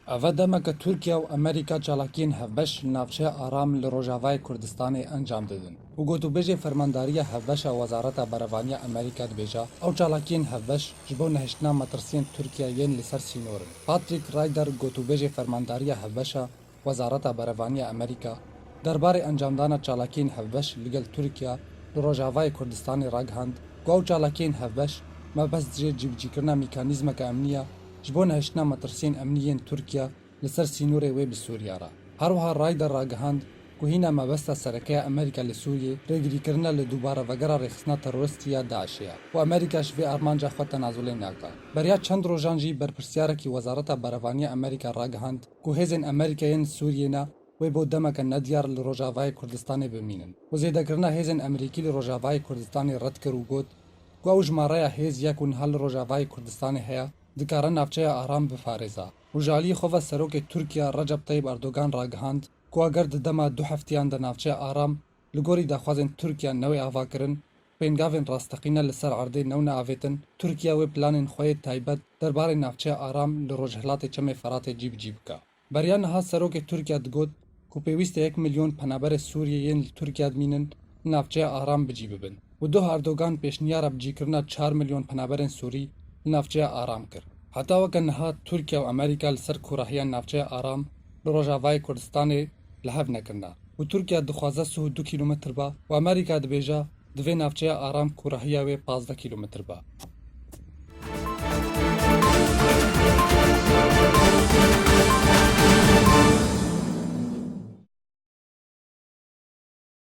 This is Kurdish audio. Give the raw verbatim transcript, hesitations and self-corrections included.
Eve demeke Tirkiye û Amerîka çalakiyên hevbeş li navçeya Aram li Rojavayê Kurdistanê encam didin û gotûbêjê Fermandariya Hevbeş a Wezareta Berevaniya Amerîka dibêje, ew çalakiyên hevbeş ji bo nehiştina metirsiyên Tirkiye yên li ser sînor in. Patrick Ryder, gotûbêjê Fermandariya Hevbeş a Wezareta Berevaniya Amerîka, derbarê encamdana çalakiyên hevbeş li gel Tirkiye li Rojavayê Kurdistanê ragihand ku ew çalakiyên hevbeş mebest jê cîbicîkirina mîkanîzmeke emnî ye ji bo nehiştina metirsiyên emnî yên Tirkiye li ser sînorê wê bi Sûriye re. Her wiha Ryder ragihand ku hîna mebesta sereke ya Amerîka li Sûriyê rêgirîkirina li dubare vegera rêxistina teroristî ya DAIŞê ye û Amerîka ji vê armanca xwe tenazulê nake. Beriya çend rojan jî berpirsiyarekî Wezareta Berevaniya Amerîka ragihand ku hêzên Amerîka yên Sûriyê ne wê bo demeke nediyar li Rojavayê Kurdistanê bimînin û zêdekirina hêzên Amerîkî li Rojavayê Kurdistanê red kir û got ku ew jimareya hêz ya ku niha li Rojavayê Kurdistanê heye, dikare navçeya Aram biparêza û ji aliyê xwe ve serokê Tirkiye Recep Tayyip Erdogan ragihand ku eger di dema du heftiyan de navçeya Aram li gorî daxwazên Tirkiye newê avakirin, pêngavên rasteqîne li ser erdê newne avêtin, Tirkiye wê planên xwe yê taybet derbarê navçeya Aram li rojhilatê Çemê Feratê cî bi cî bike. Beriya niha serokê Tirkiye digot ku pêwîst e yek milyon penaberê Sûriyê yên li Tirkiye dimînin li navçeya Aram bi cî bibin û doh Erdogan pêşniyara bicîkirina çar milyon penaberên Sûrî li navçeya Aram kir. Heta weke niha Tirkiye û Amerîka li ser kûrahiya navçeya Aram li Rojavayê Kurdistanê li hev nekirine û Tirkiye dixwaze sih û du kîlometr ba û Amerîka dibêje divê navçeya Aram kûrahiya wê pazdeh kîlometr ba.